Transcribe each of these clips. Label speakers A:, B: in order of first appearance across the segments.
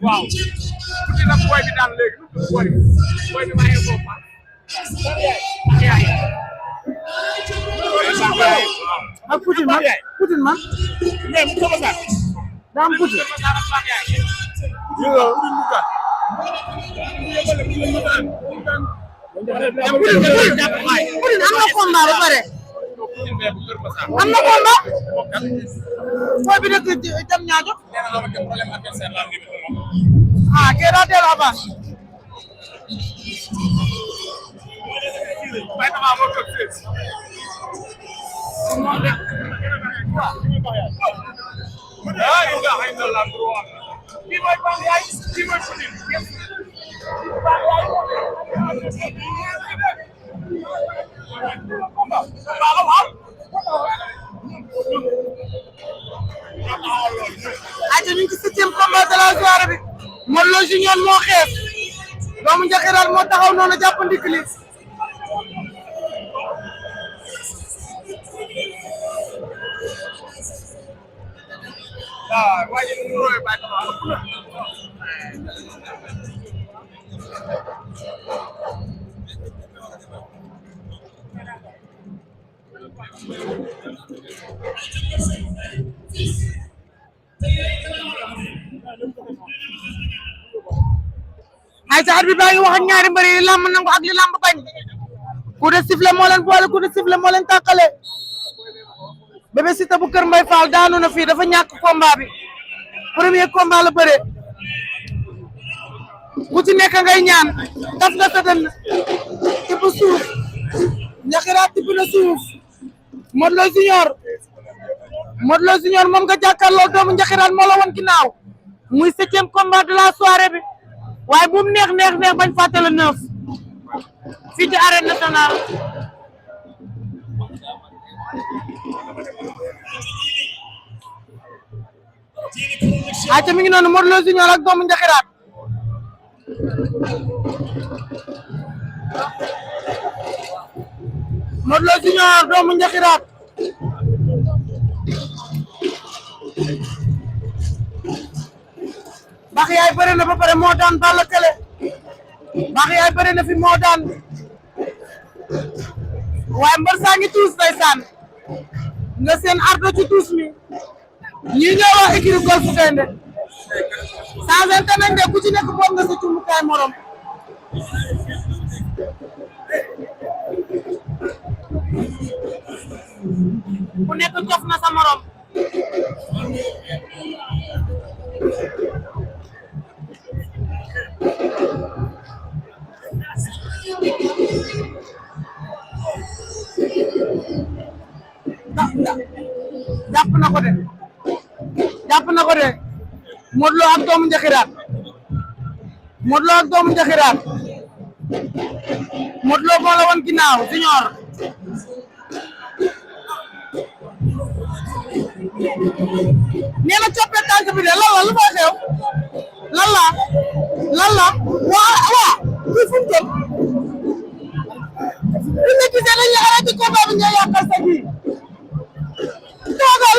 A: waaw ci nag boy bi daan léegi lu boy bi maa ngi foofu
B: ak Poutine man Poutine man
A: mais mu sama sax
B: daa am Poutine Poutine am na combat ba pare am na combat boy bi dëkk jam ñaajo ah kee daa teel avance aja ñu ngi ci 7e combat de la soirée bi Modou Lo Junior moo xees doomu Njaxiraat moo taxaw noonu jàpp ndik li ay sa arbitre baa ngi wax ak ñaari mbër yi lamb nangu ak li lamb bañ coup de sifflet moo leen boole coup de sifflet moo leen tàqale Bébé Siteu bu Kër Mbay Fall daanu na fii dafa ñàkk combat bi premier combat la bëre ku ci nekk ngay ñaan daf nga sa dënn tibb suuf Njaxiraat tibb na suuf Modou Lo Junior moom nga jàkkaarloo doomu Njaxiraat moo la woon ginnaaw muy 7e combat de la soirée bi waaye bu mu neex bañ fàtte le 9 fii ci arène nationale aca mi ngi noonu Modou Lo Junior ak doomu Njaxiraat Modou Lo Junior doomu Njaxiraat Bax yaay bëre na ba pare moo daan Balla Kale Bax yaay bëre na fi moo daan waaye mbër saa ngi tuus ndeysaan nga seen ardo ci tuus mi ñi ñoo wax équipe Golf Gaynde changé nañ de ku ci nekk boom nga sa cumukaay morom ku nekk cof na sa morom jàpp na ko de Modou Lo ak doomu Njaxiraat Modou Lo ak doomu Njaxiraat Modou Lo moo la woon ginnaaw Junior nee na coppe tànk bi de lan la lu fay xew lan la waa fii fu mu toll bu ñu gisee dañuy arrêté combat bi nga yàqal sa ji toogal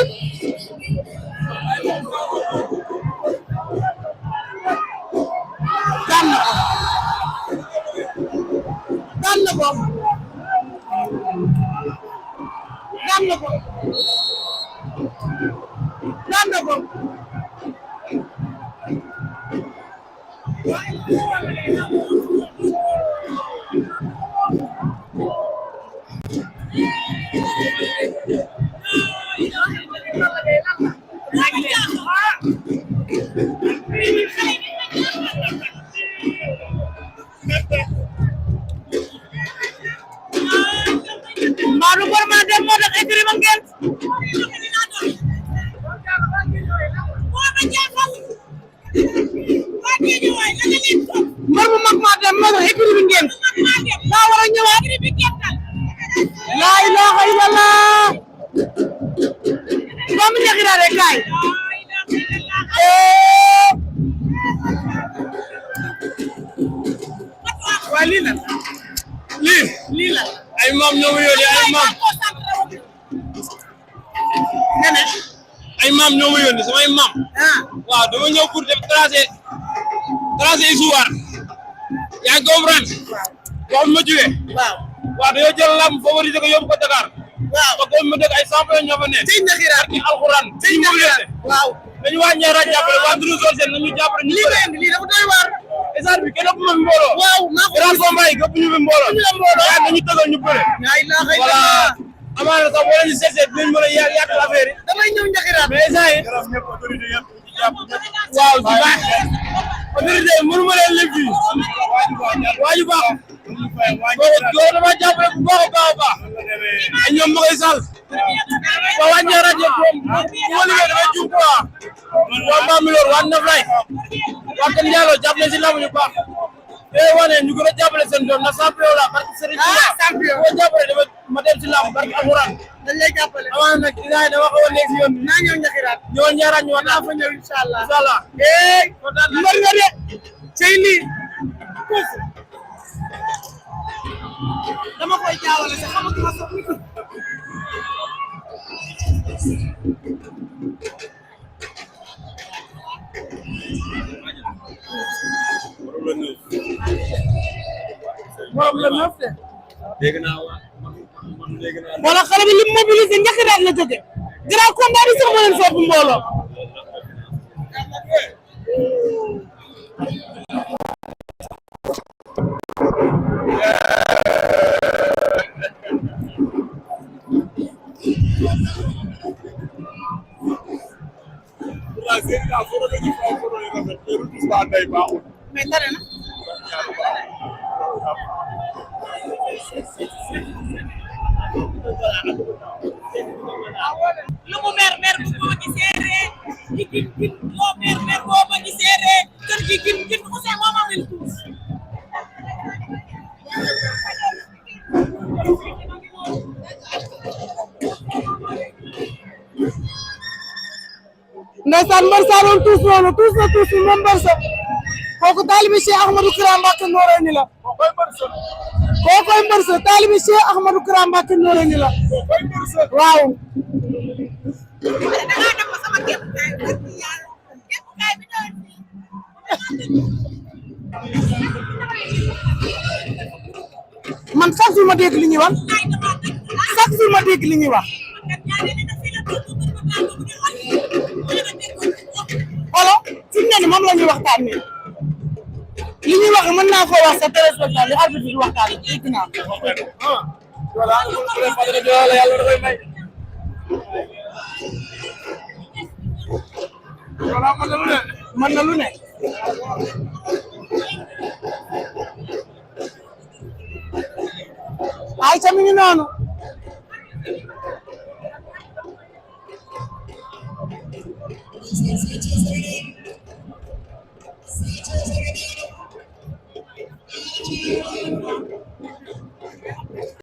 B: daan na ko Maadu bor ma dem moo tax écrit ma ngeen mbër mu mag maa dem moo tax écrit bi ngeen daa war a ñëwaat laa ilaaha illallah doomu Njaxiraat rek kaay waa lii la ay maam ñoo ma yónnee ay maam
C: maam ñoo ma yónni samay maam. waaw dama ñëw pour def tracer histoire. yaa ngi comprendre. waaw ma jógee. waaw dañoo jël lamb favoriser ko yóbbu ko Dakar. waaw te comme ma dégg ay champion ñoo fa ne.
B: tey Ñaxiraat
C: ci alxuraan.
B: tey Ñaxiraat waaw.
C: dañu waa Ñaxiraat jàppale waa Ndoulo Sène nañu jàppale ñu.
B: lii dafa doy waar.
C: stade bi kenn ëpp ma fi mbooloo.
B: waaw maa ko
C: grand combat yi ëpp ñu fi mbooloo. waaye nañu tëgal ñu bëre. voilà amaana sax boo leen di seet dinañ mën a yàq affaire yi.
B: damay ñëw Ñaxiraat
C: mais instant yi. waaw si baax autorité yi mënu ma leen lim fii. waaju baax. boo dama jàppale bu baax a baax. ay ñoom ma koy sal. waa waa Ñaxiraat yëpp moom bu ma liggéey damay juum quoi. waa Mbambilor waa Naflay. waa Kër Ndiallo jàppale si lamb ñu baax. tey wane ñu gën a jàppale seen doom na champion la parce que Serigne Touba boo jàppale dama ma dem si lamb barke alxuraan
B: dañ lay jàppale
C: amaana nag dinaa dama xaw a nekk si yoon bi
B: naa ñëw Ñaxiraat
C: ñëwoon Ñaxiraat ñu
B: naa fa ñëw incha allah
C: mbër
B: nga de cey lii dama koy jaawale sax xamatuma sax moom la neuf de.
C: dégg naa
B: wala xale bi lim mobilisé Ñaxiraat la jóge grand combat bi sax moo leen foofu mbooloo. mais tane na.
D: lu mu mer bu ma gisee ree ki kin loo mer boo ma gisee ree kër gi kin Ousseyn moo ma mel tuus
B: ndeysaan mbër saa doon tuus noonu tuus na tuus bi moom mbër sa kooku taalibi Cheikh Ahmadou Kara Mbacké Noreyni la kookoy mbër sa taalibi Cheikh Ahmadou Kara Mbacké Noreyni la waaw
D: dangaa dem ba sama képp kaay bi doon
B: man chaque jour ma dégg li ñuy wax chaque jour ma dégg li ñuy wax xolo fi mu ne nii moom la ñuy waxtaan nii li ñuy wax mën naa koo wax sa téléspectateur li arbitre bi waxtaan dégg naa
C: voilà yàlla da koy may voilà
B: mën na lu ne ay ca mi ngi noonu